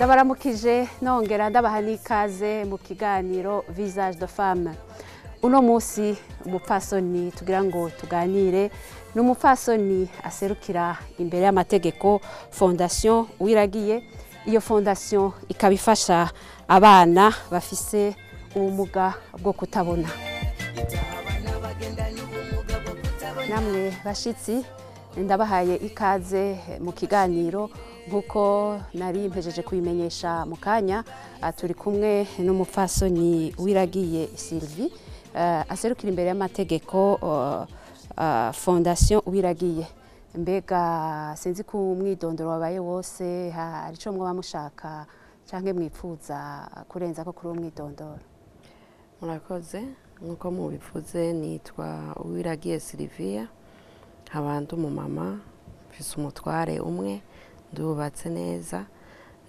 Ndabaramukije nongera ndabaha n'ikaze mu kiganiro Visage de Femme. Uno munsi umupfasoni tugira ngo tuganire ni umupfasoni aserukira imbere y'amategeko Fondation Uwiragiye. Iyo fondation ikaba ifasha abana bafise ubumuga bwo kutabona. Namwe bashitsi, ndabahaye ikaze mu kiganiro. Nk'uko nari mpejeje kubimenyesha mu kanya, turi kumwe n'umupfasoni Uwiragiye Sylvie, aserukira imbere y'amategeko Fondation Uwiragiye. Mbega sinzi ko umwidondoro wabaye wose, hari ico mwoba mushaka canke mwipfuza kurenza ko kuri uwo mwidondoro? Murakoze. Nk'uko mubivuze, nitwa Uwiragiye Sylvia, nkaba ndi umumama, mfise umutware umwe, ndubatse neza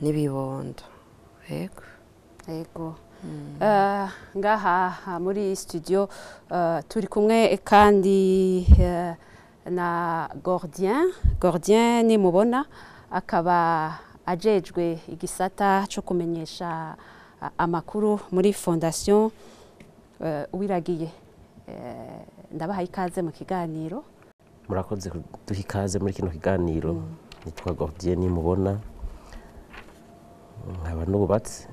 n'ibibondo, yego. Yego. Ngaha muri studio turi kumwe kandi na Gordien. Gordien Nimubona, akaba ajejwe igisata cyo kumenyesha amakuru muri Fondation Uwiragiye. Ndabahaye ikaze mu kiganiro. Murakoze kuduha ikaze muri kino kiganiro. Nitwa Gordien Nimubona, nkaba nubatse.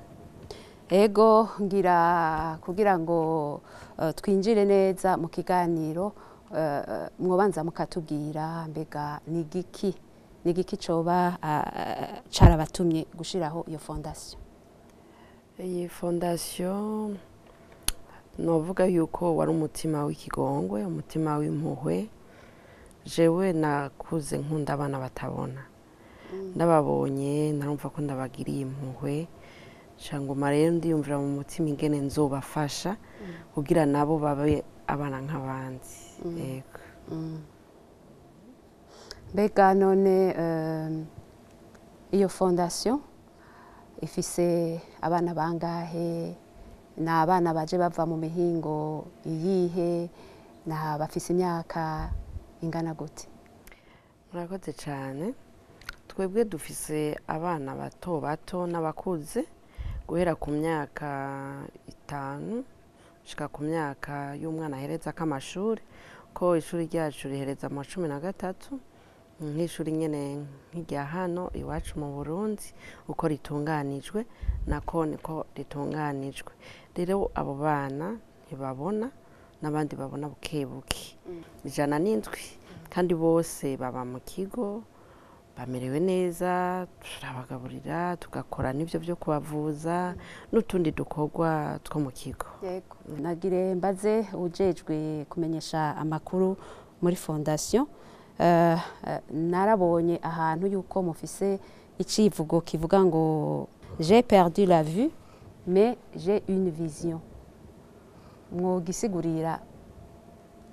Ego, ngira kugira ngo twinjire neza mu kiganiro, mwobanza mukatubwira mbega ni igiki coba carabatumye gushiraho iyo fondation? Iyi fondation, novuga yuko wari umutima w'ikigongwe, umutima w'impuhwe. Jewe nakuze nkunda abana batabona. Ndababonye narumva ko ndabagiriye impuhwe. Nguma rero ndiyumvira mu mutima ingene nzobafasha kugira nabo babe abana nk'abandi, yego. Mbega none iyo fondation ifise abana bangahe? Ni abana baje bava mu mihingo iyihe? Ni bafise imyaka ingana gute? Murakoze cyane. Twebwe dufise abana bato bato n'abakuze, guhera ku myaka 5 gushika ku myaka y'umwana ahereza k'amashuri, ko ishuri ryacu rihereza mu 13, nk'ishuri nyene nk'irya hano iwacu mu Burundi uko ritunganijwe, nako niko ritunganijwe. Rero abo bana ntibabona n'abandi babona buke buke, 107, kandi bose baba mu kigo, bamerewe neza. Turabagaburira, tugakora n'ibyo byo kubavuza n'utundi dukorwa two mu kigo. Yego. Nagire mbaze ujejwe kumenyesha amakuru muri fondation. Narabonye ahantu yuko mufise icivugo kivuga ngo "J'ai perdu la vue, mais j'ai une vision." Mwogisigurira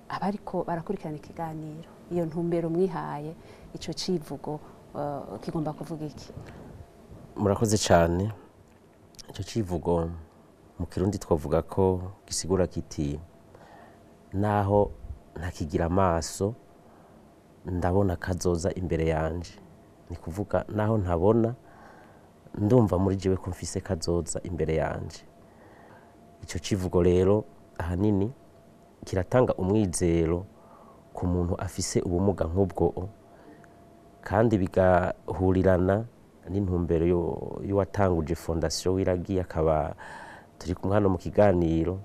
abariko barakurikirana ikiganiro iyo ntumbero mwihaye, ico civugo kigomba kuvuga iki? Murakoze cyane. Icyo kivugo mu Kirundi twavuga ko gisigura kiti: "Naho ntakigira amaso, ndabona kazoza imbere yanje." Ni kuvuga, naho ntabona, ndumva muri jewe ko mfise kazoza imbere yanje. Icyo kivugo rero ahanini kiratanga umwizero ku muntu afise ubumuga nk'ubwo, kandi bigahurirana n'intumbero y'uwatanguje Fondation Uwiragiye, akaba turi kumwe hano mu kiganiro,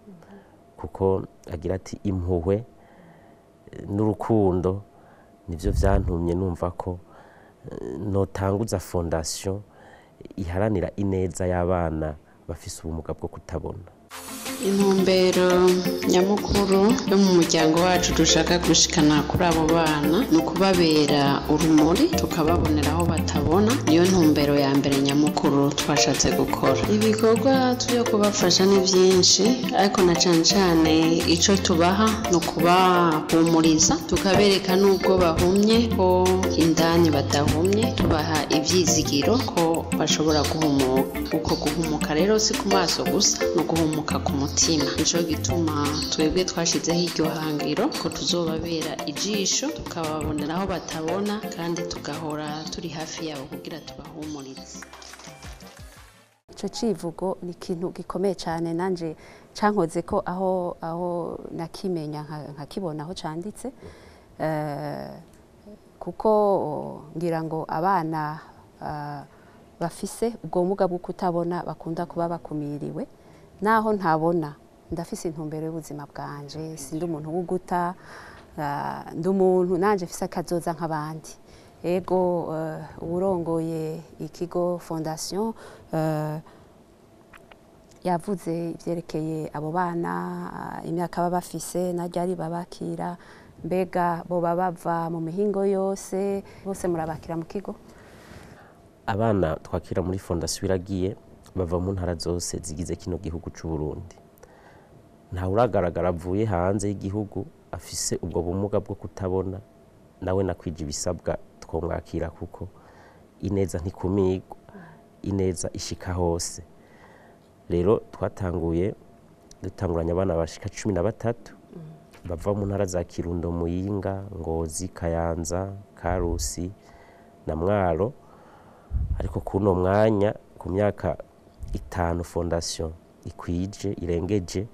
kuko agira ati: "Impuhwe n'urukundo nivyo vyantumye numva ko notanguza fondation iharanira ineza y'abana bafise ubumuga bwo kutabona." Intumbero nyamukuru yo mu muryango wacu dushaka gushikana kuri abo bana ni ukubabera urumuri, tukababonera aho batabona. Niyo ntumbero ya mbere nyamukuru twashatse gukora. Ibikorwa byo kubafasha ni byinshi, ariko na cyane cyane icyo tubaha ni ukubahumuriza, tukabereka n'ubwo bahumye ko indani badahumye, tubaha ibyizigiro ko bashobora guhumuka. Uko guhumuka rero si ku maso gusa, ni uguhumuka ku mutima. Nico gituma twebwe twashyizeho iryo hangiro ko tuzobabera ijisho, tukababonera aho batabona, kandi tugahora turi hafi yabo kugira tubahumurize. Ico civugo ni ikintu gikomeye cyane, nanje cankoze ko aho nakimenya nkakibona aho canditse, kuko ngira ngo abana bafise ubwo bumuga bwo kutabona bakunda kuba bakumiriwe. Naho ntabona, ndafise intumbero y'ubuzima bwanje, sindi umuntu w'uguta, ndi umuntu nanje mfise akazoza nk'abandi. Ego, uwurongoye ikigo fondation yavuze ivyerekeye abo bana, imyaka baba bafise na ryari babakira. Mbega boba bava mu mihingo yose? Bose murabakira mu kigo? Abana twakira muri fondation Iragiye bava mu ntara zose zigize kino gihugu c'u Burundi. Ntawe uragaragara avuye hanze y'igihugu afise ubwo bumuga bwo kutabona, nawe nakwije ibisabwa twomwakira, kuko ineza ntikumigwa, ineza ishika hose. Rero twatanguye dutanguranye abana bashika 13 bava mu ntara za Kirundo, Muyinga, Ngozi, Kayanza, Karusi na Mwaro. Ariko kuno mwanya, ku myaka 5 fondation ikwije irengeje,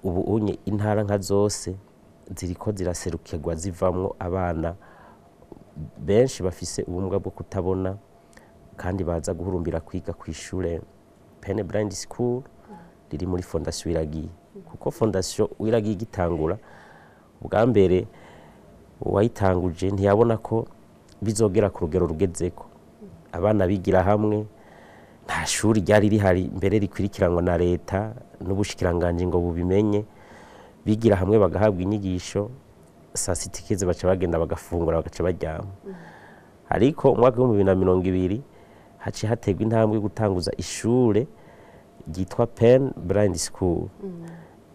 ubu unye intara nka zose ziriko ziraserukirwa, zivamwo abana benshi bafise ubumuga bwo kutabona, kandi baza guhurumbira kwiga ku ishure Pen Blind School riri muri fondation Iragiye. Kuko fondation Iragiye igitangura ubwa mbere, uwayitanguje ntiyabona ko bizogera ku rugero rugezeko. Abana bigira hamwe, nta shuri ryari rihari mbere rikwirikiranwa na leta n'ubushikiranganje ngo bubimenye. Bigira hamwe bagahabwa inyigisho, saa sita ikeze baca bagenda bagafungura, bagaca baryama. Ariko umwaka w'2020 haciye haterwa intambwe yo gutanguza ishure ryitwa Pen Blind School.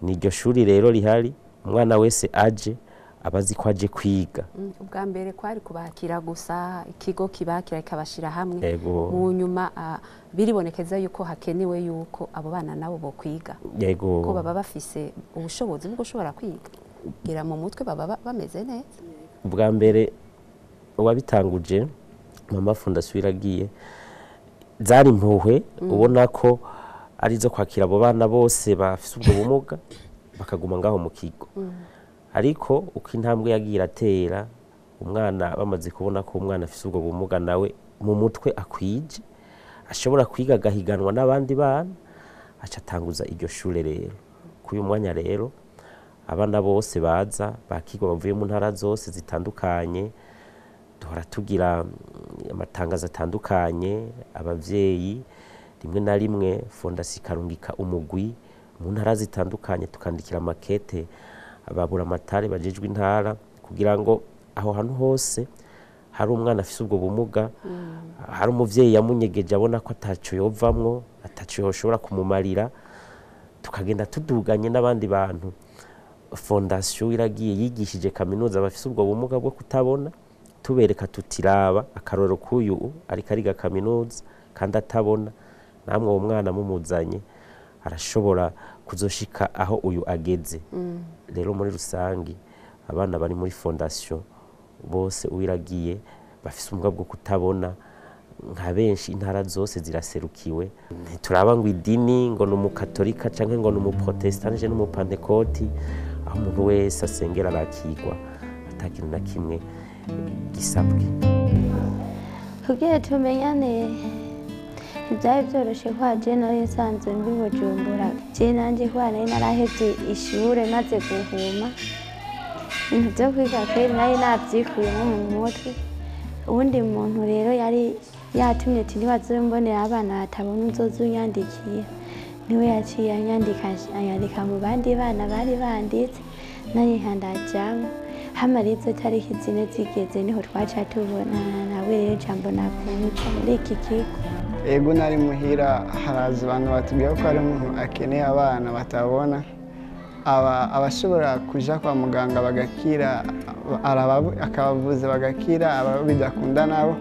Niryo shuri rero rihari, umwana wese aje aba azi ko aje kwiga. Ubwa mbere kwari kubakira gusa, ikigo kibakira kikabashira hamwe. Yego. Mu nyuma biribonekeza yuko hakenewe yuko abo bana nabo bo kwiga, ko baba bafise ubushobozi bwo gushobora kwiga, gira mu mutwe baba bameze neza. Ubwa mbere uwabitanguje, mama fondation Iragiye, zari impuhwe, ubona ko ari zo kwakira abo bana bose bafise ubwo bumuga bakaguma ngaho mu kigo. Ariko uko intambwe yagiye iratera, umwana bamaze kubona ko umwana afise ubwo bumuga nawe mu mutwe akwije, ashobora kwiga agahiganwa n'abandi bana, aca atanguza iryo shure. Rero kuri uyu mwanya rero abana bose baza bakigwa bavuye mu ntara zose zitandukanye. Duhora tugira amatangazo atandukanye, abavyeyi rimwe na rimwe fondation ikarungika umugwi mu ntara zitandukanye, tukandikira amakete ababura amatare bajejwe intara, kugira ngo aho hantu hose hari umwana afise ubwo bumuga, hari umuvyeyi yamunyegeje abona ko ataco yovamwo, ataco yoshobora kumumarira, tukagenda tuduganye n'abandi bantu. Fondation Iragiye yigishije kaminuza bafise ubwo bumuga bwo kutabona, tubereka tutiraba akarorero k'uyu ariko ariga kaminuza kandi atabona, namwe uwo mwana mumuzanye arashobora kuzoshika aho uyu ageze. Rero muri rusangi abana bari muri fondation bose Uwiragiye bafise ubumuga bwo kutabona, nka benshi intara zose ziraserukiwe. Ntituraba ngo idini, ngo ni umukatolika canke ngo ni umuprotestante n'umupantekoti, aho umuntu wese asengera arakigwa ata kintu na kimwe gisabwe. Kugira tumenyane ntibyari byoroshye, ko je nari nsanzwe mbi Bujumbura, je nanje ko nari narahevye ishure maze guhuma, ibintu byo kwiga kweri nari navyikuyemo mu mutwe. Uwundi muntu rero yari yatumye ati ntibazombonera abana batabona uzoza unyandikiye, niwe yaciye anyandika, anyandika mu bandi bana bari banditse, nari ndajamwo. Hama rero izo tariki 4 zigeze niho twaca tubonana nawe, rero nca mbona kuza muri iki kigo. Ego, nari muhira, haraza abantu batubwira ko hari umuntu akeneye abana batabona, abashobora kuja kwa muganga bagakira, akabavuza bagakira, aba bidakunda nabo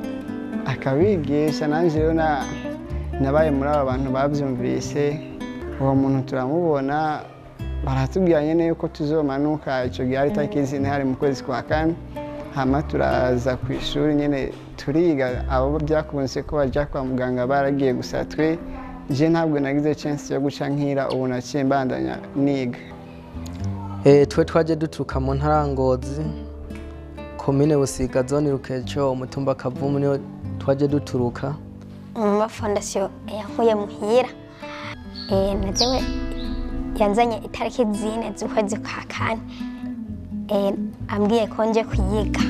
akabigisha. Nanje rero nabaye muri aba bantu bavyumvise. Uwo muntu turamubona, baratubwira nyene yuko tuzomanuka. Ico gihe hari tariki 4, hari mu kwezi kwa kane. Hama turaza ku ishuri nyene turiga. Abo byakunze ko baja kwa muganga baragiye, gusa twe Je ntabwo nagize chance yo guca nkira, ubu naciye mbandanya niga. Twe twaje duturuka mu ntara Ngozi, komine Busiga, zone Rukeco, umutumba Kavumu, niyo twaje duturuka. Mama Fondation yankuye muhira, na jewe yanzanye itariki 4 z'ukwezi kwa kane, ambwiye ko nje kuyiga.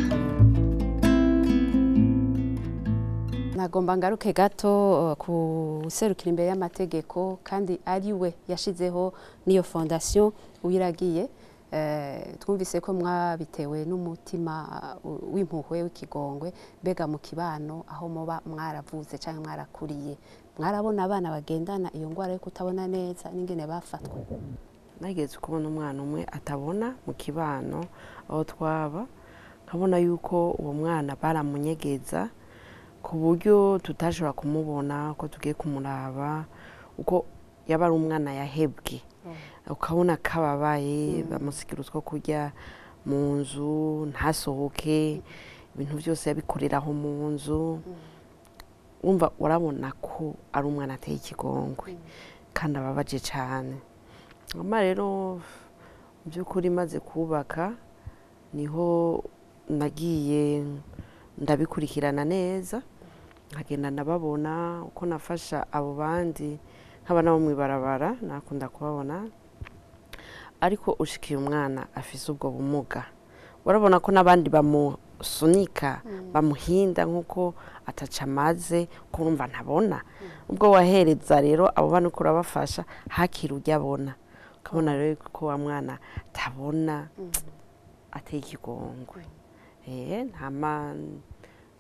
Nagomba ngaruke gato kuserukira imbere y'amategeko kandi ari we yashizeho niyo fondation Uwiragiye. Twumvise ko mwabitewe n'umutima w'impuhwe, w'ikigongwe. Mbega mu kibano aho muba mwaravuze cyangwa mwarakuriye, mwarabona abana bagendana iyo ndwara yo kutabona neza n'ingene bafatwa? Nageze kubona umwana umwe atabona mu kibano aho twaba, nkabona yuko uwo mwana baramunyegeza ku buryo tutashobora kumubona ko tugiye kumuraba, uko yaba ari umwana yahebwe, ukabona kababaye, bamusigira utwo kurya mu nzu, ntasohoke, ibintu byose yabikoreraho mu nzu. Wumva urabona ko ari umwana ateye ikigongwe kandi ababaje cyane. Hama rero mu by'ukuri maze kubaka niho nagiye ndabikurikirana neza, nkagenda ndababona uko nafasha abo bandi nk'abana bo mw'ibarabara, nakunda kubabona. Ariko ushikiye umwana afise ubwo bumuga, urabona ko n'abandi bamusunika, bamuhinda nk'uko ataca amaze kurumva ntabona. Ubwo wahereza rero abo bana uko urabafasha hakiri ujya abona, ukabona rero ko wa mwana atabona ateye ikigongwe. Ntama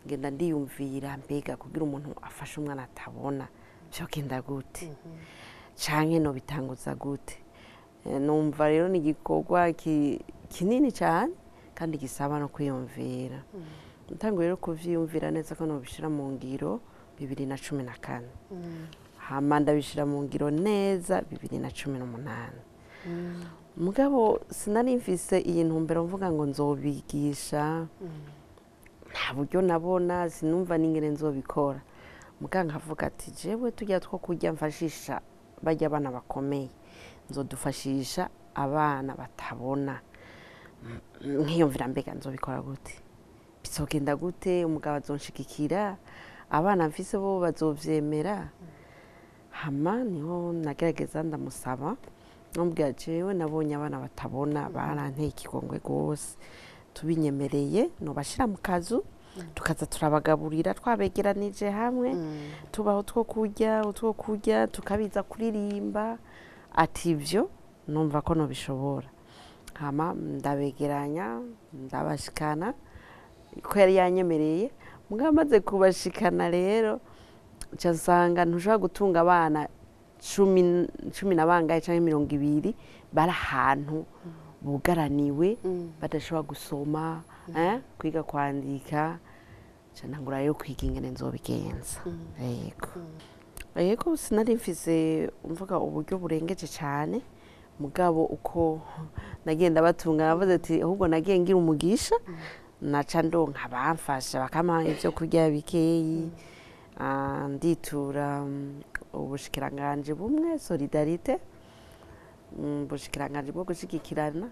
ngenda ndiyumvira, mbega kugira umuntu afashe umwana atabona vyogenda gute, canke no bitanguza gute? Numva rero ni igikorwa kinini cyane kandi gisaba no kwiyumvira. Ntanguye rero kuvyiyumvira neza ko nobishira mu ngiro 2014. Hama ndabishira mu ngiro neza 2018. Mugabo sinari mfise iyi ntumbero mvuga ngo nzobigisha, nta buryo nabona, sinumva n'ingene nzobikora. Muganga nkavuga ati jewe tujya two kurya mfashisha bajya abana bakomeye, nzodufashisha abana batabona. Nkiyumvira mbega nzobikora gute, bizogenda gute, umugabo azonshigikira, abana mfise bo bazovyemera? Hama niho nagerageza ndamusaba, namubwira jewe nabonye abana batabona baranteye ikigongwe gose, tubinyemereye nobashira mu kazu tukaza turabagaburira twabegeranije hamwe, tubaho utwo kurya tukabiza kuririmba. Ati ivyo numva ko nobishobora. Hama ndabegeranya ndabashikana ko yari yanyemereye. Mugabo amaze kubashikana rero nca nsanga ntushobora gutunga abana cumi na bangahe canke 20 bari ahantu bugaraniwe, badashobora gusoma, kwiga kwandika. Nca ntangura rero kwiga ingene nzobigenza. Yego sinari mfise mvuga uburyo burengeje cyane, mugabo uko nagenda batunga navuze ati ahubwo nagiye ngira umugisha, naca ndonka bamfasha bakampa ivyo kurya bikeyi. Nditura ubushikiranganje bumwe Solidarite, ubushikiranganje bwo gushigikirana,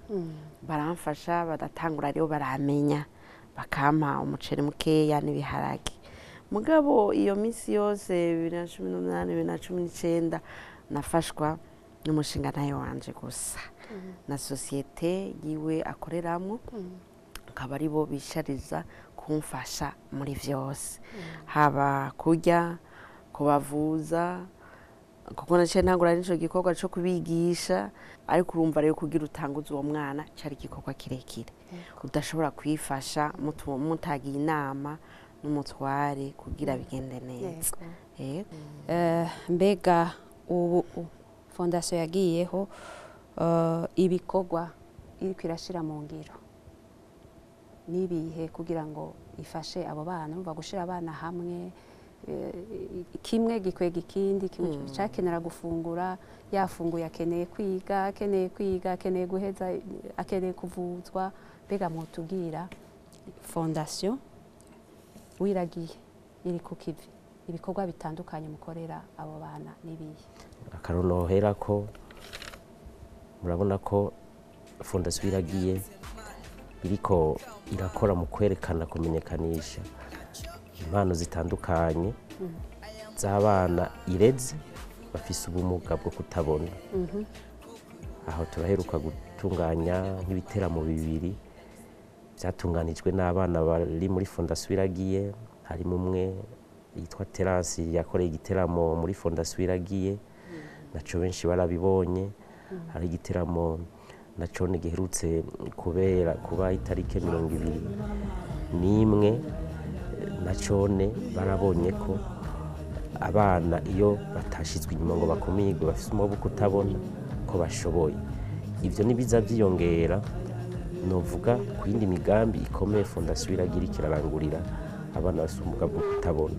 baramfasha badatangura rero baramenya, bakampa umuceri mukeya n'ibiharage. Mugabo iyo minsi yose 2018 2019 nafashwa n'umushinga nayo wanje gusa na sosiyete yiwe akoreramwo, akaba ari bo bishariza kumfasha muri vyose, haba kurya, kubavuza, kuko naciye ntangura n'ico gikorwa co kubigisha. Ariko urumva rero kugira utanguze uwo mwana cari igikorwa kirekire udashobora kwifasha mutagiye inama n'umutware kugira bigende neza. Mbega ubu fondation yagiyeho, ibikorwa iriko irashira mu ngiro nibihe kugira ngo ifashe abo bana? Umva gushira abana hamwe, kimwe gikwega ikindi, kimwe cakenera gufungura, yafunguye akeneye kwiga, akeneye kwiga, akeneye guheza, akeneye kuvuzwa. Mbega mwotubwira fondation Uwiragiye iri ku kivi? Ibikorwa bitandukanye mukorera abo bana nibihe? Akaronohera ko murabona ko Fondation Iragiye iriko irakora mu kwerekana, kumenyekanisha impano zitandukanye z'abana ireze bafise ubumuga bwo kutabona. Aho turaheruka gutunganya nk'ibiteramo bibiri byatunganijwe n'abana bari muri Fondation Iragiye. Harimo umwe yitwa Terence yakoreye igiteramo muri Fondation Iragiye, naco benshi barabibonye. Hari igiteramo naco giherutse kubera kuba itarike 21, nacone barabonye ko abana iyo batashizwe inyuma ngo bakomigwe bafise ubumuga bwo kutabona ko bashoboye. Ivyo nibiza byiyongera novuga ku yindi migambi ikomeye Fondation Iragira ikirarangurira abana bafise ubumuga bwo kutabona.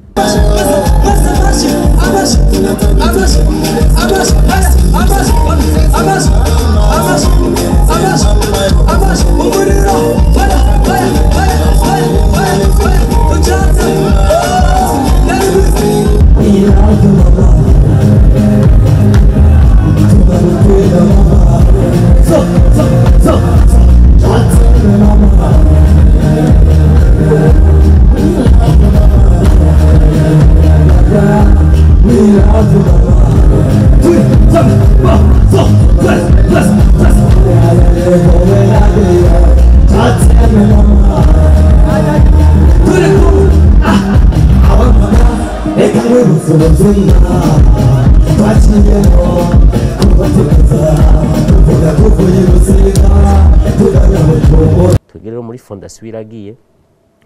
Twebwe rero muri Fondation Iragiye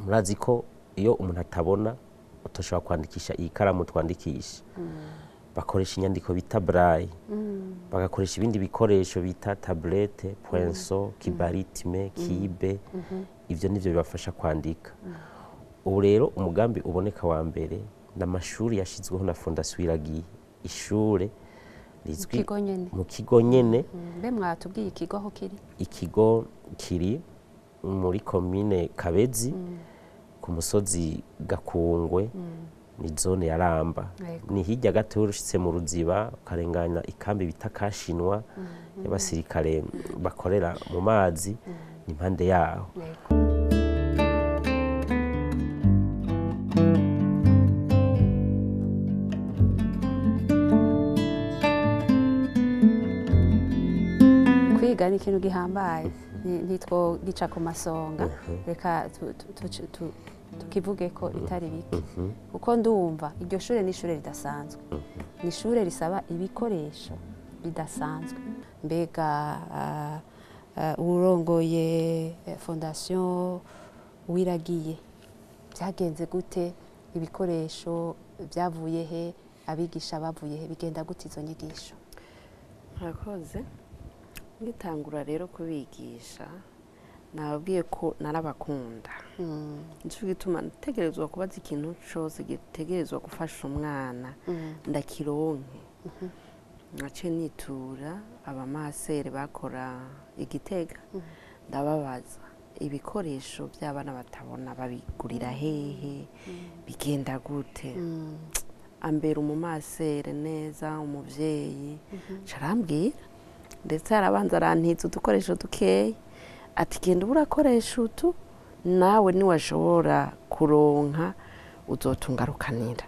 murazi ko iyo umuntu atabona utoshobora kwandikisha iyi karamu twandikisha, bakoresha inyandiko bita braille, bagakoresha ibindi bikoresho bita tablette, poinçon, kibaritme, kibe. Ivyo nivyo bibafasha kwandika. Ubu rero umugambi uboneka wa mbere n'amashuri yashizweho na Fondation Iragiye, ishure rizwi mu kigo nyene. Mbe mwatubwiye ikigo aho kiri? Ikigo kiri muri komine Kabezi, ku musozi Gakungwe, ni zone ya Ramba. Ni hirya gato urushitse mu Ruziba ukarengana ikambi bita Kashinwa y'abasirikare bakorera mu mazi, ni impande yaho. Kwiga ni ikintu gihambaye, nitwo gica ku masonga, reka tukivuge ko itari bike, kuko ndumva iryo shure ni ishure ridasanzwe, ni ishure risaba ibikoresho bidasanzwe. Mbega urongoye Fondation Uwiragiye, byagenze gute? Ibikoresho byavuye he? Abigisha bavuye he? Bigenda gute izo nyigisho? Murakoze. Ngitangura rero kubigisha nababwiye ko narabakunda. Nico gituma ntegerezwa kubaza ikintu cose gitegerezwa gufasha umwana ndakironke. Naciye nitura abamasere bakora igitega, ndababaza ibikoresho by'abana batabona babigurira hehe, bigenda gute? Ambera umumasere neza, umuvyeyi, carambwira ndetse arabanza arantiza udukoresho dukeya, ati genda urakoresha utu nawe niwashobora kuronka uzotungarukanira.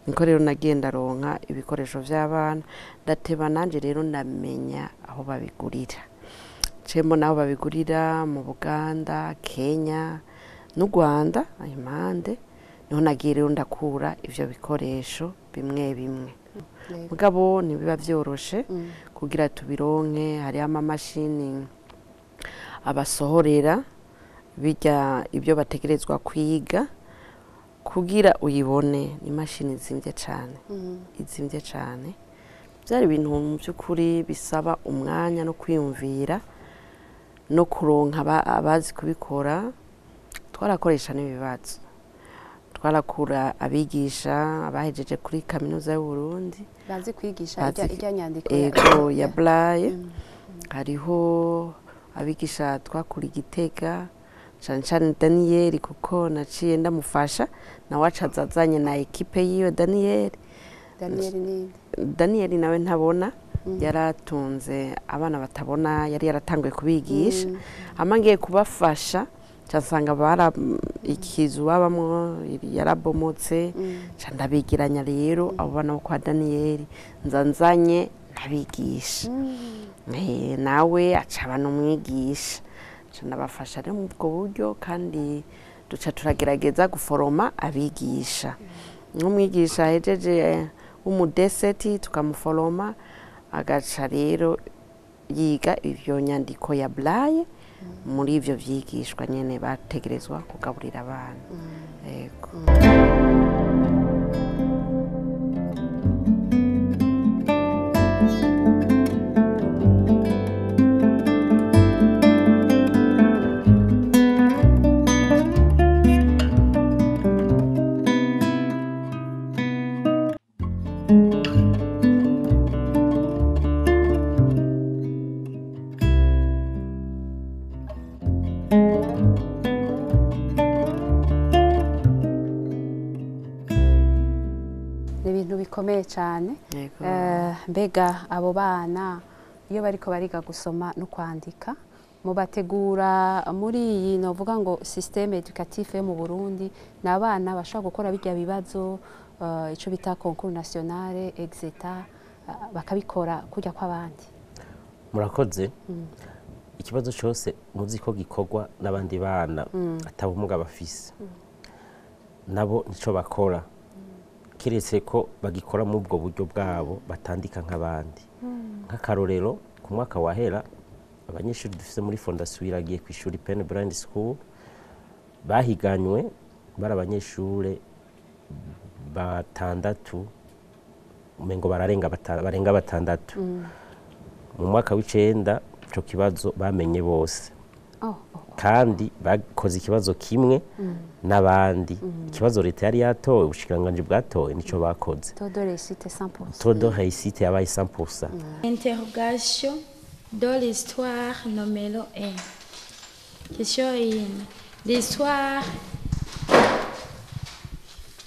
Niko rero nagenda ronka ibikoresho by'abana, ndateba nanje rero ndamenya aho babigurira. Cemo naho babigurira mu Buganda, Kenya n'u Rwanda, impande niho nagiye rero ndakura ivyo bikoresho bimwe bimwe. Mugabo ntibiba vyoroshe kugira tubironke. Hari amamashini abasohorera bijya ibyo bategerezwa kwiga kugira uyibone, ni imashini izimvye cane, izimvye cane. Byari ibintu mu by'ukuri bisaba umwanya no kwiyumvira no kuronka abazi kubikora. Twarakoresha n'ibibazo, twarakura abigisha abahejeje kuri kaminuza y'u Burundi bazi kwigisha irya nyandiko ego ya braille. Hariho abigisha twakura Igitega, Cane cane Daniyeli, kuko naciye ndamufasha, nawe aca aza azanye na ekipe yiwe. Daniyeli. Daniel ni? Daniyeli nawe ntabona, yaratunze abana batabona, yari yaratanguye kubigisha. Hama ngiye kubafasha, nsanga bara ikizu babamwo yarabomotse, nca ndabigiranya rero abo bana bo kwa Daniyeli, nza nzanye ndabigisha. Nawe aca aba n'umwigisha, nca ndabafasha rero mu ubwo buryo, kandi duca turagerageza guforoma abigisha. Nk'umwigisha ahejeje w'umudeseti, tukamuforoma, agaca rero yiga ivyo nyandiko ya Braille muri ivyo vyigishwa nyene bategerezwa kugaburira abana. Yego. Ni ibintu bikomeye cyane. Yego. Mbega abo bana iyo bariko bariga gusoma no kwandika, mubategura muri iyi novuga ngo système éducatif yo mu Burundi, ni abana bashobora gukora bijya bibazo, ico bita concours national exeta, bakabikora kujya kw'abandi? Murakoze. Ikibazo cyose muzi ko gikorwa n'abandi bana atabumuga bafise, nabo nico bakora, kiretse ko bagikora muri ubwo buryo bwabo, batandika nk'abandi. Nk'akarorero, ku mwaka wahera abanyeshuri dufise muri Fondation Iragiye ku ishuri Pen Blind School bahiganywe bari abanyeshure batandatu, umengo bararenga barenga batandatu. Mu mwaka w'icenda ico kibazo bamenye bose. Oh. Kandi bakoze ikibazo kimwe n'abandi. Ikibazo leta yari yatowe, ubushikiranganji bwatowe, nico bakoze. Taux de réussite 100%. Taux de réussite yabaye 100%. Interrogation de l'histoire numéro 1. Question 1. L'histoire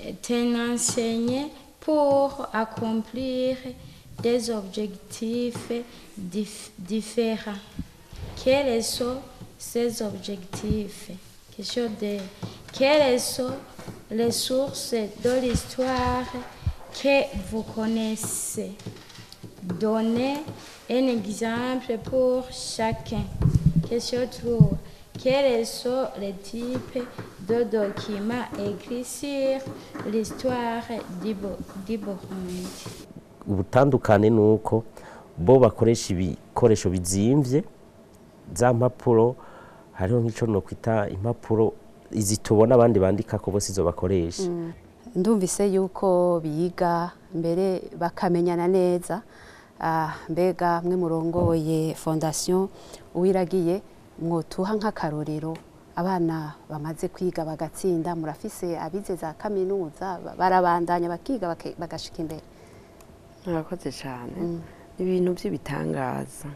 est enseignée pour accomplir des objectifs différents. Quels sont ces objectifs? Question 2. Quelles sont les sources de l'histoire que vous connaissez? Donnez un exemple pour chacun. Question 3. Quels sont les types de documents écrits sur l'histoire du Burundi? Ubutandukane ni uko bo bakoresha ibikoresho bizimvye, za mpapuro, hariho nk'ico nokwita impapuro izi tubona abandi bandikako, bose izo bakoresha. Ndumvise yuko biga mbere bakamenyana neza. Mbega mwe murongoye Fondation Uwiragiye, mwotuha nk'akarorero abana bamaze kwiga bagatsinda? Murafise abize za kaminuza, barabandanya bakiga, bagashika imbere? Murakoze cyane. Ibintu by'ibitangaza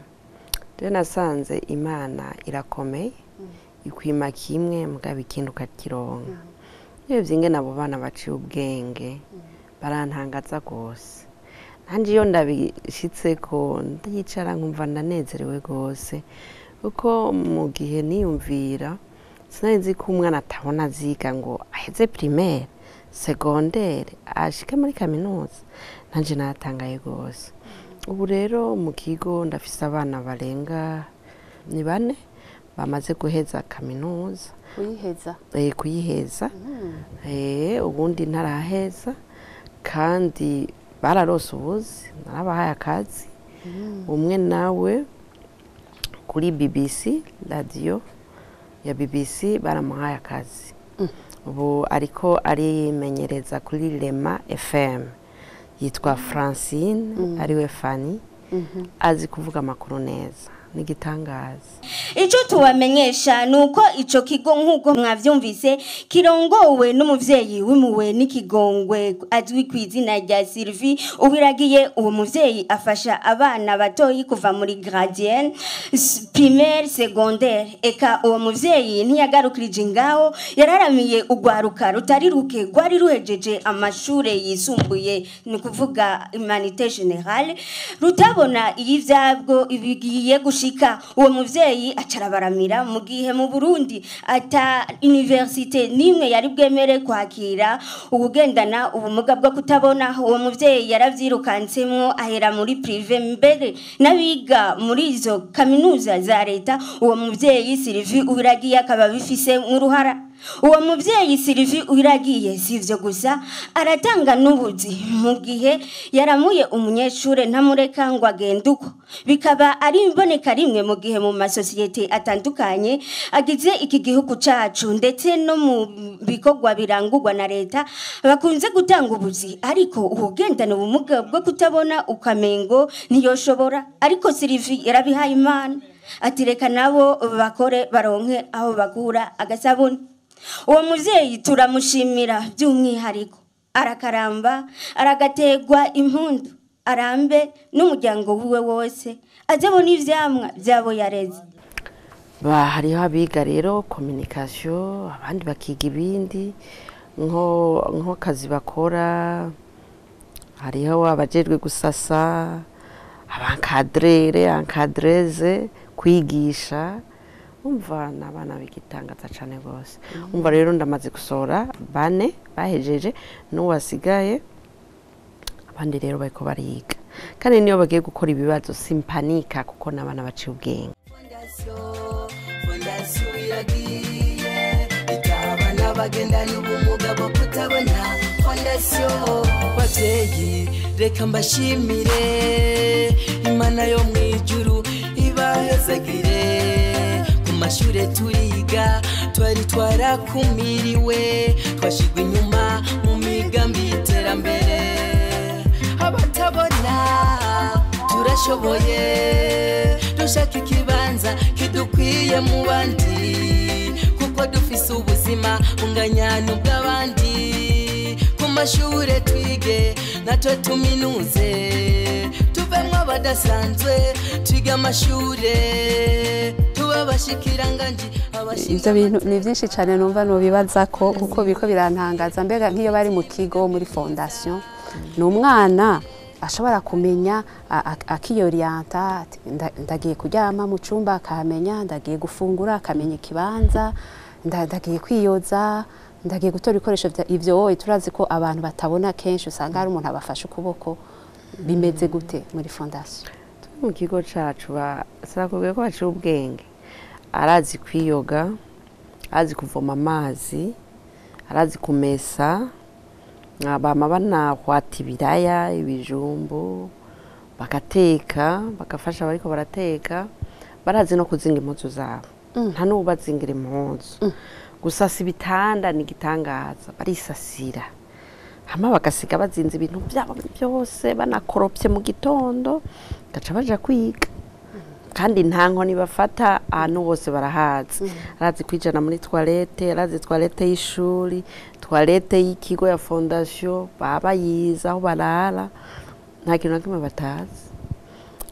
rero nasanze Imana irakomeye, ikwima kimwe mugabo ikindi ukakironka. Iyo byingene abo bana baciye ubwenge barantangaza rwose. Nanjye iyo ndabishyitseko ndicara nkumva ndanezerewe rwose, kuko mu gihe niyumvira sinari nzi ko umwana atabona aziga ngo aheze primaire, secondaire, ashike muri kaminuza. Nanjye natangaye rwose. Ubu rero mu kigo ndafise abana barenga ni bane bamaze guheza kaminuza. Kuyiheza? Kuyiheza. Ubundi ntaraheza, kandi bararose ubuzi, narabahaye akazi. Umwe nawe kuri BBC, radiyo ya BBC, baramuhaye akazi. Ubu ariko arimenyereza kuri Rema FM. Yitwa Francine, ariwe Fani, azi kuvuga amakuru neza. N'igitangaza. Icyo tubamenyesha ni uko icyo kigo, nk'uko mwabyumvise, kirongowe n'umubyeyi w'impuhwe n'ikigongwe azwi ku izina rya Sylvie Uwiragiye. Uwo mubyeyi afasha abana batoyi kuva muri gardienne, primaire, secondaire. Eka uwo mubyeyi ntiyagarukirije ngaho, yararamiye urwaruka rutari ruke rwari ruhejeje amashuri yisumbuye, ni ukuvuga humanités générales, rutabona iyo ibyabwo bigiye gushika. Uwo muvyeyi acarabaramira mu gihe mu Burundi ata université nimwe yari bwemere kwakira ubugendana ubumuga bwo kutabona. Uwo muvyeyi yaravyirukansemwo, ahera muri privé, mbere n'abiga muri izo kaminuza za leta. Uwo muvyeyi Sylvie Uwiragiye akaba bifise nk'uruhara. Uwo muvyeyi Sylvie Uwiragiye, si ivyo gusa, aratanga n'ubuzi. Mu gihe yaramuye umunyeshure, ntamureka ngo agende uko, bikaba ari imboneka rimwe mu gihe mu masosiyete atandukanye agize iki gihugu cacu, ndetse no mu bikorwa birangurwa na leta, bakunze gutanga ubuzi, ariko uwugendana ubumuga bwo kutabona ukamengo ntiyoshobora. Ariko Sylvie yarabihaye Imana, ati reka nabo bakore baronke aho bakura agasabuni. Uwo muvyeyi turamushimira by'umwihariko, arakaramba, aragategwa impundu, arambe n'umuryango wiwe wose, azabona ivyamwa vyabo yareze. Ba hariho abiga rero communication, abandi bakiga ibindi nk'akazi bakora. Hariho abajejwe gusasa, aba encadreur, encadreuse, kwigisha. Umva, ni abana b'igitangaza cyane rwose. Umva rero, ndamaze gusohora bane bahejeje, n'uwasigaye. Abandi rero bariko bariga, kandi niyo bagiye gukora ibibazo simpanika, kuko n'abana baciye ubwenge. Fondation iragiye itabana n'abagendana ubumuga bwo kutabona. Fondation, babyeyi, reka mbashimire. Imana yo mu ijuru ibahezagire. Ku mashure turiga, twari twarakumiriwe, twashigwa inyuma mu migambi y'iterambere. Abatabona turashoboye, dushaka ikibanza kidukwiye mu bandi, kuko dufise ubuzima bunganya n'ubw'abandi. Ku mashure twige, natwe tuminuze, tuvemwo abadasanzwe, twige amashure, tube abashikiranganji. Ibyo bintu ni byinshi cyane numva nubibaza ko kuko biriko birantangaza. Mbega nk'iyo bari mu kigo muri fondation, ni umwana ashobora kumenya akiyoriyanta, ati, ndagiye kuryama mu cyumba akahamenya, ndagiye gufungura akamenya ikibanza, ndagiye kwiyoza, ndagiye gutora ibikoresho bya ivyo. Wowe turazi ko abantu batabona kenshi usanga hari umuntu abafashe ukuboko. Bimeze gute muri fondation? Mu kigo cacu sinakubwiye ko baciye ubwenge? Arazi kwiyoga, arazi kuvoma amazi, arazi kumesa. Bama banahwata ibiraya, ibijumbu, bagateka, bagafasha bariko barateka. Barazi no kuzinga impuzu zabo, nta n'ubazingira impuzu. Gusasa ibitanda ni igitangaza, barisasira, hama bagasiga bazinze ibintu byabo byose, banakoropye mu gitondo, gaca baja kwiga. Kandi nta nkoni bafata, ahantu hose barahazi. Arazi kwijana muri toilette, arazi toilette y'ishuri, toilette y'ikigo ya fondation, baba bayizi aho barara, nta kintu na kimwe batazi.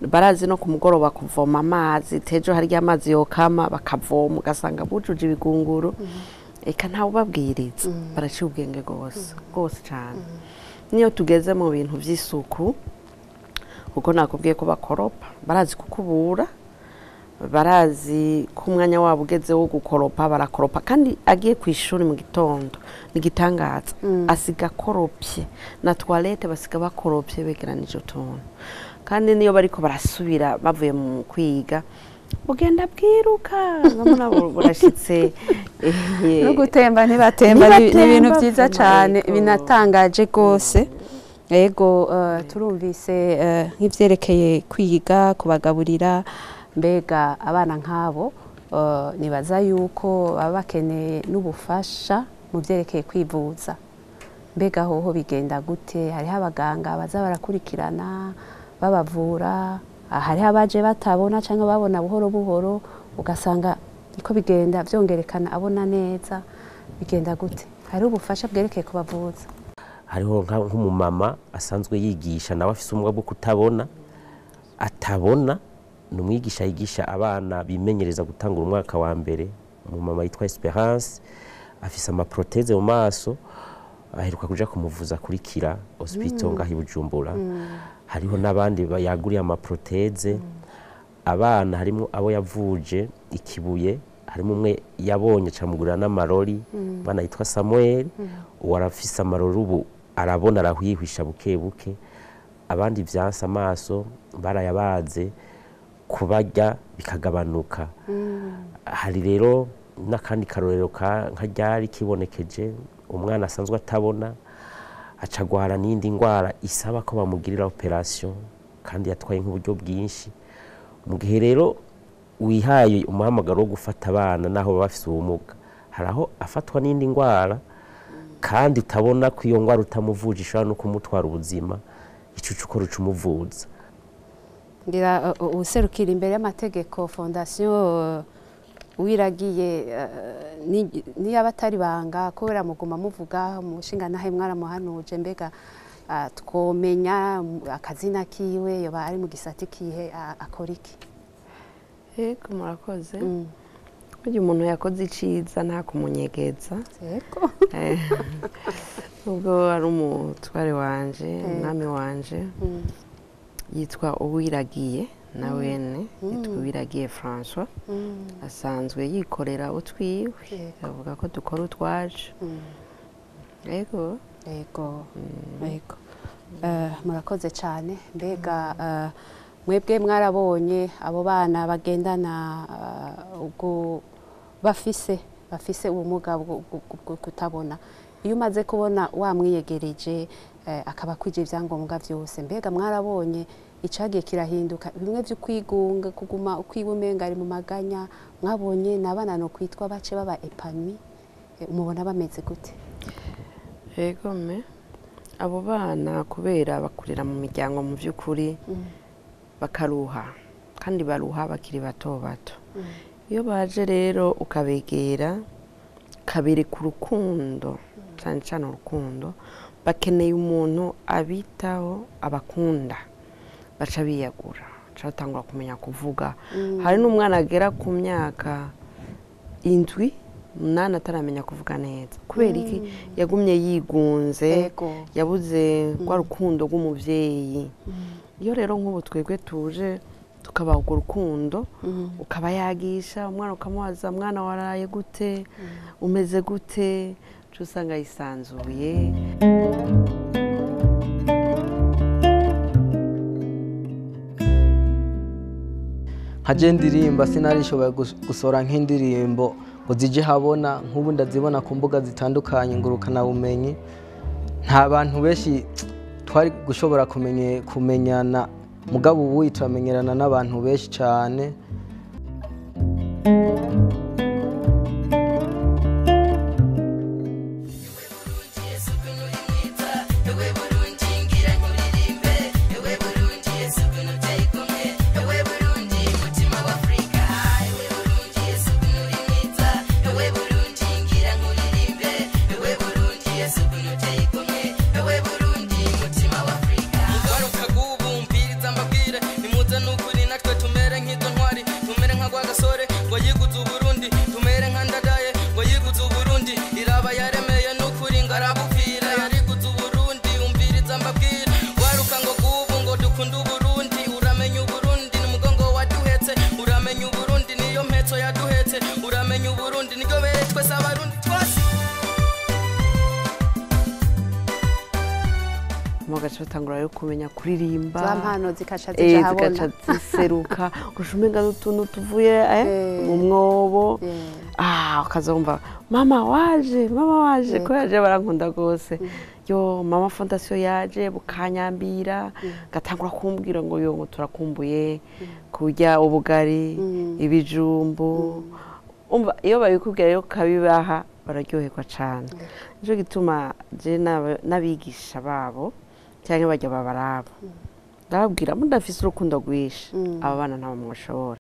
Barazi no ku mugoroba kuvoma amazi, tejo harya amazi yokama, bakavoma, ugasanga bujuje ibigunguru. Eka ntawe ubabwiriza, baraciye ubwenge rwose rwose cyane. Niyo tugeze mu bintu by'isuku, kuko nakubwiye ko bakoropa, barazi kukubura, barazi ko umwanya wabo ugeze wo gukoropa, barakoropa. Kandi agiye ku ishuri mu gitondo, ni igitangaza, asiga akoropye, na toilette basiga bakoropye, begeranije utuntu. Kandi niyo bariko barasubira bavuye mu kwiga, bugenda bwiruka, nkabona burashitse. No gutemba ntibatemba, ni ibintu Ntibatemba. byiza cyane, binatangaje rwose. Ego, turumvise nk'ivyerekeye kwiga, kubagaburira. Mbega abana nk'abo, nibaza yuko baba bakeneye n'ubufasha mu vyerekeye kwivuza. Mbega hoho bigenda gute? Hariho abaganga baza barakurikirana babavura? Hariho abaje batabona cyangwa babona buhoro buhoro, ugasanga niko bigenda byongerekana, abona neza. Bigenda gute? Hari ubufasha bwerekeye kubavuza? Hariho nk'umumama asanzwe yigisha, nawe afise ubumuga bwo kutabona, atabona, ni umwigisha yigisha abana bimenyereza gutangura umwaka wa mbere. Umumama yitwa Esperance, afise ama prothèses mu maso, aheruka kuja kumuvuza kuri Kira Hospital ngaho i Bujumbura. Hariho n'abandi yaguriye ama prothèses. Abana harimo abo yavuje ikibuye, harimo umwe yabonye camugurira n'amarori, umwana yitwa Samuel, uwo arafise amarori ubu, arabona, arahwihwisha buke buke. Abandi vyanse amaso barayabaze, kubarya bikagabanuka. Hari rero n'akandi karorero nka ryari kibonekeje, umwana asanzwe atabona acagwara n'indi ndwara isaba ko bamugirira opération, kandi yatwaye nk'uburyo bwinshi. Mu gihe rero wihaye umuhamagaro wo gufata abana naho baba bafise ubumuga, hari aho afatwa n'indi ndwara kandi utabona ko iyo ndwara utamuvuje ishobora no kumutwara ubuzima, ico uca ukora uca umuvuza. Ngira userukira imbere y'amategeko fondation Uwiragiye, niyo abatari banga kubera muguma muvuga umushinga nahe mwaramuhanuje, mbega twomenya akazina kiwe, yoba ari mu gisata kihe, akora iki? Yego, murakoze. Burya umuntu yakoze iciza nta kumunyegeza. Ubwo ari umutware wanje, umwami wanje, yitwa Uwiragiye, na wene yitwa Uwiragiye François, asanzwe yikorera utwiwe, avuga ko dukora utwacu. Yego. Yego. Murakoze cyane. Mbega mwebwe mwarabonye abo bana bagendana ubwo bafise ubumuga bwo kutabona, iyo umaze kubona wamwiyegereje akaba akwije ibyangombwa byose, mbega mwarabonye icagiye kirahinduka, bimwe byo kwigunga, kuguma ukwiba umenga ari mu maganya, mwabonye n'abana no kwitwa bace baba épanouis, mubona bameze gute? Yego me, abo bana kubera bakurira mu miryango mu by'ukuri bakaruha, kandi baruha bakiri bato bato. Iyo baje rero ukabegera, ukabereka urukundo, cyane cyane urukundo bakeneye, umuntu abitaho, abakunda, baca biyagura, baca batangura kumenya kuvuga. Hari n'umwana agera ku myaka 7, 8 ataramenya kuvuga neza. Kubera iki? Yagumye yigunze, yabuze rwa rukundo rw'umuvyeyi. Iyo rero nk'ubu twebwe tuje tukabaha urwo rukundo, ukaba yagisha umwana, ukamubaza: "Mwana, waraye gute? Umeze gute?" Uca usanga yisanzuye. Nka je ndirimba, sinarishoboye gusohora nk'indirimbo ngo zije habona nk'ubu ndazibona ku mbuga zitandukanye ngurukanabumenyi. Nta bantu benshi twari gushobora kumenyana, mugabo ubu turamenyerana n'abantu benshi cyane. Mugaruka gubumbiriza, mbabwire, nimuze n'ukuri natwe tumere nk'izo ntwari, tumere nka Rwagasore ngo yiguze Uburundi, tumere nka Ndadaye ngo yiguze Uburundi, iraba yaremeye n'ukuri ngo arabupfira, yariguze Uburundi. Umviriza mbabwire, waruka ngo gubu ngo dukunde Uburundi. Uramenya Uburundi ni umugongo waduhetse, uramenya Uburundi niyo mpetso yaduhetse, uramenya Uburundi niryo bere twese Abarundi twese. Mugaca batangura rero kumenya kuririmba. Za mpano zikaca zija habona. Zigaca ziseruka, ugaca umenga n'utuntu tuvuye mu mwobo. Ukazumva mama waje, mama waje, ko yaje barankunda rwose. Yo, mama fondation yaje, bukanyambira, gatangura kumbwira ngo yo, ngo turakumbuye kurya ubugari, ibijumbu. Umva, iyo babikubwira rero ukabibaha, bararyoherwa cane. Nico gituma je n'abigisha babo cyangwa bajya babaraba Ndababwira mudafise urukundo rwinshi, aba bana ntabwo mwashobora.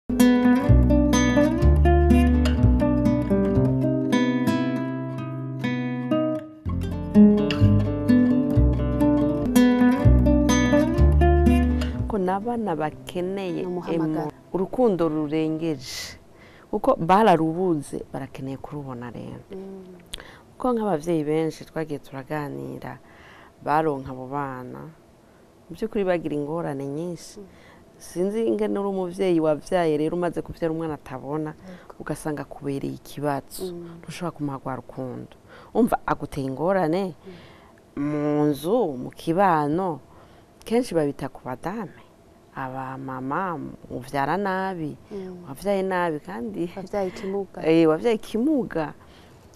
Ko n'abana bakeneye urukundo rurengeje, kuko bararubuze, barakeneye kurubona rero. Kuko nk'abavyeyi benshi twagiye turaganira baronka abo bana, mu by'ukuri bagira ingorane nyinshi. Sinzi ingene uri umuvyeyi wavyaye rero umaze kuvyara umwana atabona, ugasanga akubereye ikibazo, ntushobora kumuha rwa rukundo. Umva aguteye ingorane mu nzu, mu kibano, kenshi babita ku badame, abamama uvyara nabi, wavyaye nabi, kandi wavyaye ikimuga. Wavyaye ikimuga.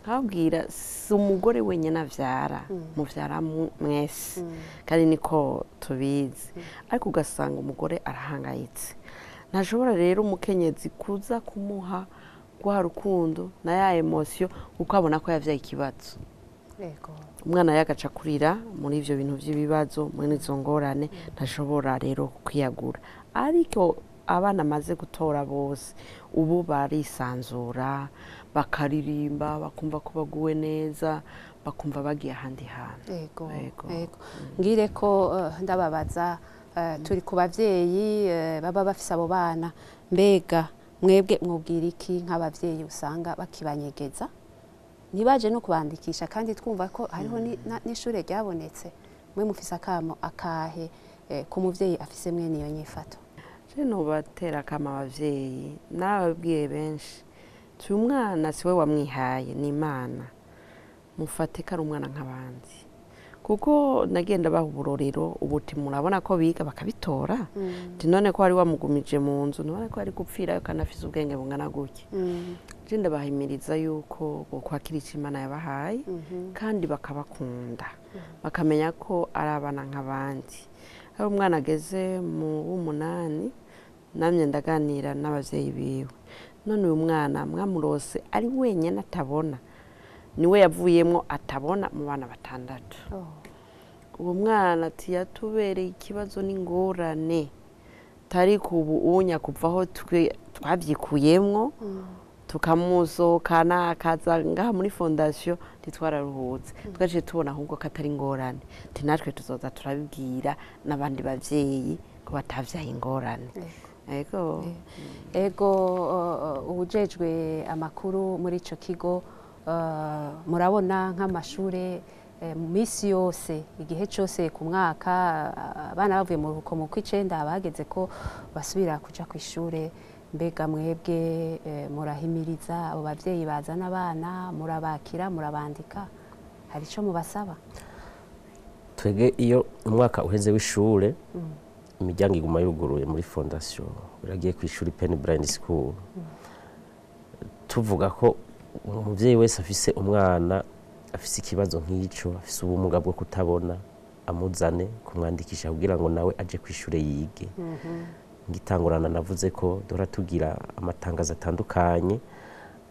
Nkababwira si umugore wenyine avyara, muvyara mwese, kandi niko tubizi. Ariko ugasanga umugore arahangayitse, ntashobora rero umukenyezi kuza kumuha rwa rukundo na ya emosiyo, kuko abona ko yavyaye ikibazo. Umwana yagaca kurira muri ivyo bintu vy'ibibazo, muri izo ngorane, ntashobora rero kwiyagura. Ariko abana amaze gutora bose ubu barisanzura, bakaririmba, bakumva ko baguwe neza, bakumva bagiye ahandi hantu. Ego, ego. Ngire ko ndababaza, turi ku bavyeyi baba bafise abo bana, mbega mwebwe mwubwira iki nk'abavyeyi usanga bakibanyegeza ntibaje no kubandikisha, kandi twumva ko hariho n'ishure ryabonetse? Mwe mufise akamo akahe ku muvyeyi afise mwene iyo nyifato? Je nobatera akamo abavyeyi, narababwiye benshi, ti umwana siwe wamwihaye, ni Imana, mufate ko ari umwana nk'abandi. Kuko nagenda baha uburorero, ubu murabona ko biga bakabitora, ti none ko wari wamugumije mu nzu, ntubona ko ari gupfirayo kandi afise ubwenge bungana gutya. Je ndabahimiriza yuko bokwakira ico Imana yabahaye, kandi bakabakunda, bakamenya ko ari abana nk'abandi. Hari umwana ageze mu w'umunani, namye ndaganira n'abavyeyi biwe, none uyu mwana mwamurose ari wenyene atabona, niwe yavuyemwo atabona mu bana 6. Uwo mwana ati yatubereye ikibazo n'ingorane, tariko ubu unya kuvaho twavyikuyemwo, tukamusohokana akaza ngaha muri fondation, ntitwararuhutse, twaciye tubona ahubwo ko atari ingorane, nti natwe tuzoza turabibwira n'abandi bavyeyi ko batavyaye ingorane. Ego. Ego, ubujejwe amakuru muri ico kigo, murabona nk'amashure mu misi yose, igihe cyose ku mwaka, abana bavuye mu ruhuko mu kw'icenda bageze ko basubira kuja kw'ishure, mbega mwebwe murahimiriza abo bavyeyi bazana abana, murabakira, murabandika, hari ico mubasaba? Twege iyo umwaka uheze w'ishure, imiryango iguma yuguruye muri fondation uragiye kw'ishuri Penny Blind School. Tuvuga ko umuvyeyi wese afise umwana afise ikibazo nk'ico, afise ubumuga bwo kutabona, amuzane kumwandikisha kugira ngo nawe aje kw'ishure yige. Ngitangurana navuze ko dora tugira amatangazo atandukanye,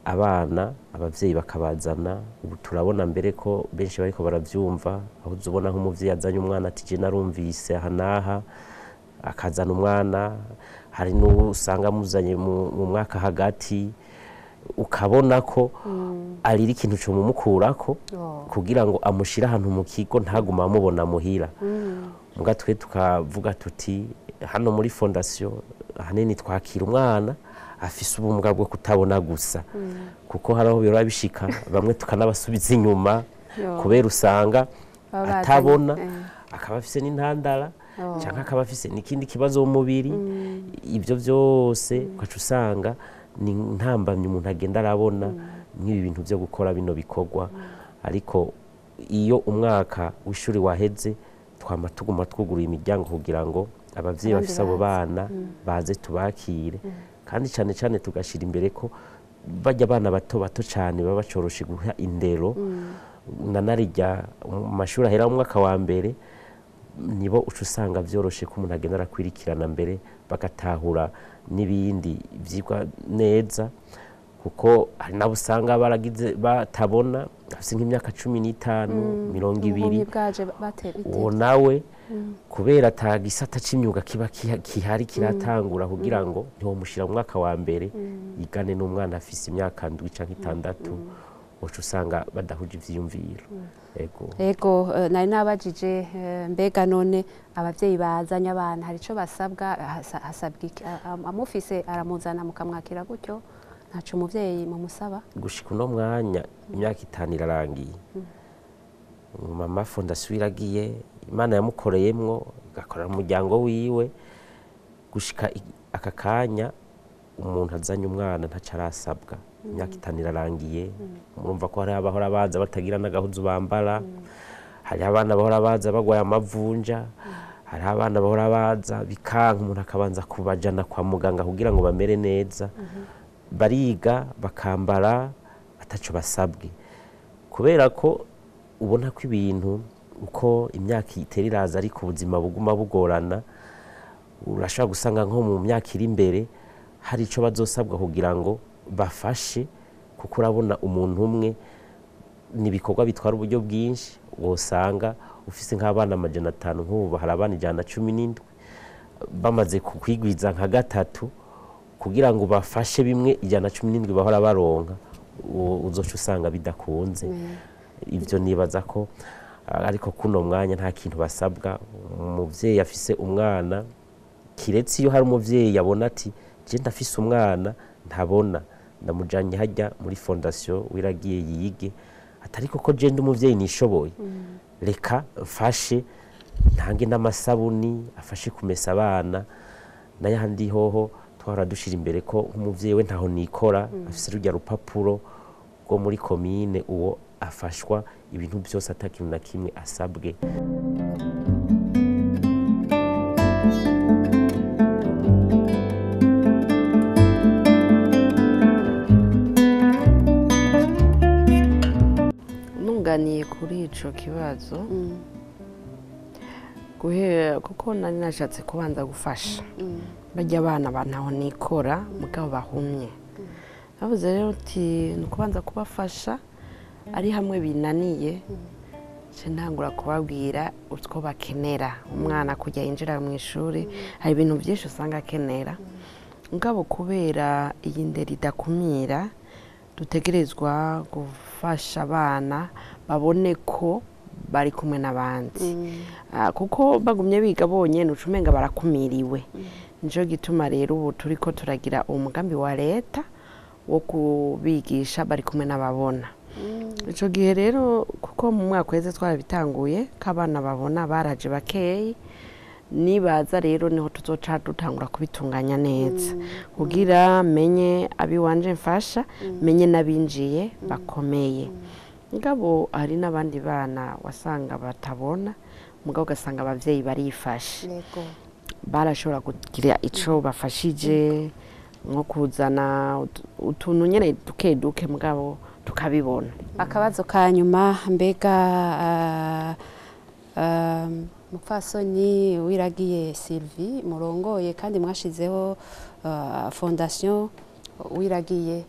abana abavyeyi bakabazana. Ubu turabona mbere ko benshi bariko baravyumva, aho uzubona nk'umuvyeyi azanye umwana ati je narumvise aha n'aha, akazana umwana. Hari n'usanga amuzanye mu mwaka hagati, ukabona ko arira ikintu cyo mumukurako kugira ngo amushire ahantu mu kigo ntaguma amubona muhira. Muga twe tukavuga tuti hano muri fondation ahanini twakira umwana afise ubumuga bwo kutabona gusa, kuko haraho biro bishika bamwe tukanabasubiza inyuma, kubera usanga atabona, akaba afise n'intandara, canke akaba afise n'ikindi kibazo mu mubiri. Ibyo byose ugaca usanga ni ntambamye umuntu agenda arabona nk'ibi bintu byo gukora bino bikorwa. Ariko iyo umwaka w'ishuri waheze, twama tuguma twuguruye imiryango kugira ngo abavyeyi bafise abo bana baze tubakire, kandi cane cane tugashira imbere ko bajya abana bato bato cane baba bacoroshe guha indero, na narijya mu mashuri ahera mu mwaka wa mbere, nibo uca usanga vyoroshe ko umuntu agenda arakwirikirana mbere bagatahura n'ibindi vyigwa neza, kuko hari nabo usanga baragize batabona afise nk'imyaka 15, 20, uwo nawe Kubera ata gisata c'imyuga kiba kihari kiratangura, kugira ngo ntiwomushira mu mwaka wa mbere yigane n'umwana afise imyaka 7 canke 6, uca usanga badahuje ivyiyumviro. Ego. Ego, nari nabajije, mbega none abavyeyi bazanye abana hari ico basabwa? Hasabwa iki? Amufise aramuzana mukamwakira gutyo, ntaco umuvyeyi mumusaba? Gushika uno mwanya, imyaka 5 irarangiye, Mama Fondation Iragiye, Imana yamukoreyemwo igakorera umuryango wiwe, gushika aka kanya umuntu azanye umwana ntaco arasabwa. Imyaka 5 irarangiye. Murumva ko hari abahora baza batagira n'agahuzu bambara, hari abana bahora baza bagwaye amavunja, hari abana bahora baza bikanka, umuntu akabanza kubajana kwa muganga kugira ngo bamere neza. Bariga, bakambara, ataco basabwe, kubera ko ubona ko ibintu uko imyaka itera iraza ariko ubuzima buguma bugorana. Urashobora gusanga nko mu myaka iri imbere hari ico bazosabwa kugira ngo bafashe, kuko urabona umuntu umwe ni ibikorwa bitwara uburyo bwinshi. Wosanga ufise nk'abana 500, nk'ubu hari abana 117, bamaze kukwigwiza nka gatatu kugira ngo bafashe bimwe 117 bahora baronka, uzoca usanga bidakunze. Ibyo nibaza ko ariko kuno mwanya nta kintu basabwa umuvyeyi afise umwana, kiretse iyo hari umuvyeyi yabona ati: "Je ndafise umwana ntabona, ndamujanye hajya muri Fondation Wiragiye yige, atari koko je ndi umuvyeyi nishoboye, reka mfashe ntange n'amasabuni afashe kumesa abana." N'ayandi hoho twahora dushira imbere ko nk'umuvyeyi we ntaho nikora afise rurya rupapuro rwo muri komine, uwo afashwa ibintu byose atakintu na kimwe asabwe. Nunganiye kuri ico kibazo, guhera kuko nari nashatse kubanza gufasha bajya abana bantaho nikora mugabo bahumye, navuze rero uti ni ukubanza kubafasha, ari hamwe binaniye nce ntangura kubabwira utwo bakenera. Umwana kujya yinjira mu ishuri hari ibintu byinshi usanga akenera, mugabo kubera iyi ndero idakumira, dutegerezwa gufasha abana babone ko bari kumwe n'abandi. Kuko bagumye biga bonyene uca umenga barakumiriwe. Nico gituma rero ubu turiko turagira umugambi wa leta wo kubigisha bari kumwe n'ababona. Ico gihe rero, kuko mu mwaka uheze twarabitanguye ko abana babona baraje bakeyi, nibaza rero niho tuzoca dutangura kubitunganya neza kugira menye abiwanje mfasha, menye n'abinjiye bakomeye. Ngabo hari n'abandi bana wasanga batabona, mugabo ugasanga abavyeyi barifashe, barashobora kugira ico bafashije nko kuzana utuntu nyene duke duke, mugabo tukabibona. Akabazo ka nyuma, mbega mupfasoni Wiragiye Sylvie murongoye kandi mwashizeho Fondation Wiragiye,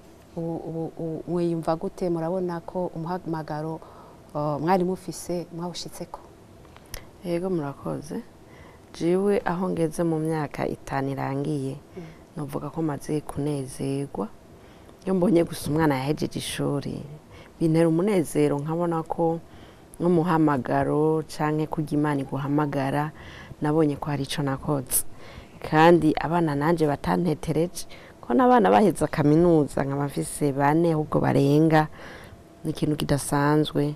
mwiyumva gute? Murabona ko umuhamagaro mwari mufise mwawushitseko? Yego, murakoze. Jewe aho ngeze mu myaka 5 irangiye, novuga ko maze kunezerwa. Iyo mbonye gusa umwana yahejeje ishuri bintera umunezero, nkabona ko nk'umuhamagaro canke kurya Imana iguhamagara, nabonye ko hari ico nakoze, kandi abana nanje batantetereje ko n'abana baheze kaminuza, nkaba mfise bane ahubwo barenga, ni ikintu kidasanzwe.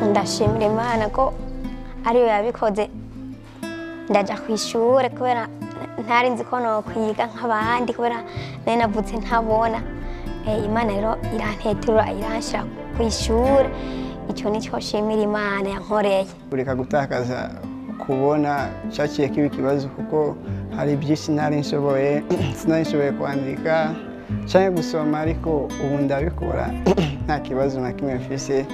Ndashimira Imana ko ariyo yabikoze ndaja ku ishure, kubera ntari nzi ko nokwiga nk'abandi, kubera nari navutse ntabona. Imana rero irantetura, iranshira ku ishure. Icyo nicyo nshimira Imana yankoreye. Kureka gutakaza kubona cyaciye kiba ikibazo, kuko hari byinshi ntari nshoboye, sinari nshoboye kwandika cyangwa gusoma, ariko ubu ndabikora nta kibazo na kimwe mfise.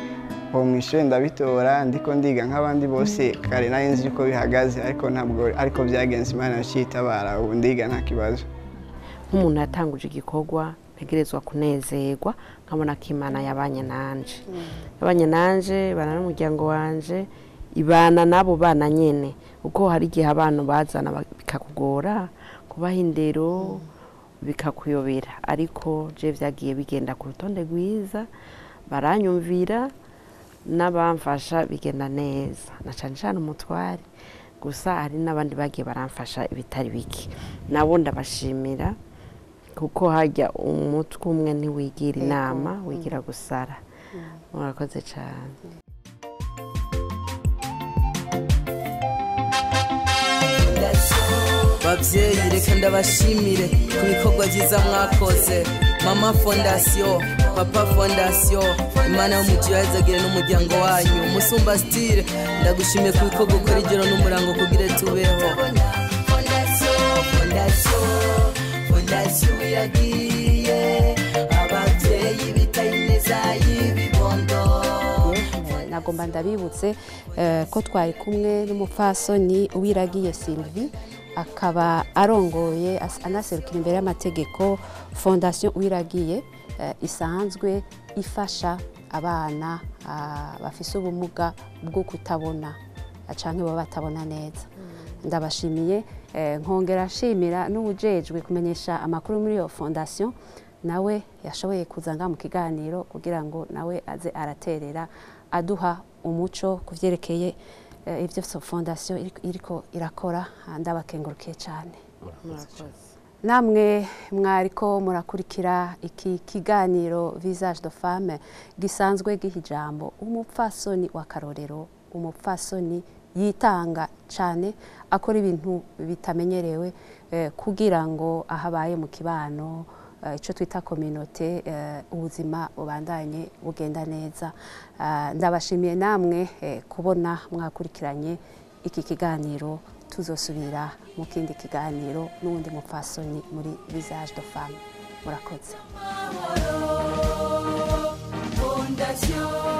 Ubu mu ishuri ndabitora, ndiko ndiga nk'abandi bose. Kare nari nzi uko bihagaze, ariko ntabwo ariko byagenze. Imana yaciye itabara, ubu ndiga nta kibazo. Nk'umuntu yatanguje igikorwa. Ntegerezwa kunezerwa nkabona ko Imana yabanye nanje, yabanye nanje, ibana n'umuryango wanje, ibana n'abo bana nyene, kuko hari igihe abantu bazana bikakugora kubaha indero, bikakuyobera, ariko je vyagiye bigenda ku rutonde rwiza, baranyumvira n'abamfasha bigenda neza, na cane cane umutware. Gusa hari n'abandi bagiye baramfasha ibitari bike, nabo ndabashimira, kuko hajya umutwe umwe ntiwigira inama, wigira gusara. Murakoze cyane. Babyeyi, reka ndabashimire ku bikorwa byiza mwakoze. Mama Fondation, papa Fondation, Imana y'umugi yahezagire n'umuryango wanyu. Musumba style, ndagushimiye ku bikorwa ukora ijoro n'umurango kugira tubeho. Fondation yagiye ababyeyi bitaye neza y'ibibondo. Nagomba ndabibutse ko twari kumwe n'umupfasoni Uwiragiye Sylvie, akaba arongoye anaserukira imbere y'amategeko Fondation Uwiragiye, isanzwe ifasha abana bafise ubumuga bwo kutabona canke baba batabona neza. Ndabashimiye, nkongera nshimira n'uwujejwe kumenyesha amakuru muri iyo fondation, nawe yashoboye kuza ngaha mu kiganiro kugira ngo nawe aze araterera aduha umuco ku vyerekeye ivyo fondation iriko irakora. Ndabakengurukiye cyane. Namwe mwariko murakurikira iki kiganiro Visage de Femme, gisanzwe giha ijambo umupfasoni w'akarorero, umupfasoni yitanga cyane, akora ibintu bitamenyerewe kugira ngo ahabaye mu kibano, icyo twita communauté, ubuzima bubandanye bugenda neza. Ndabashimiye namwe kubona mwakurikiranye iki kiganiro. Tuzosubira mu kindi kiganiro n'uwundi mupfasoni muri Visage de Femme. Murakoze. Fondation.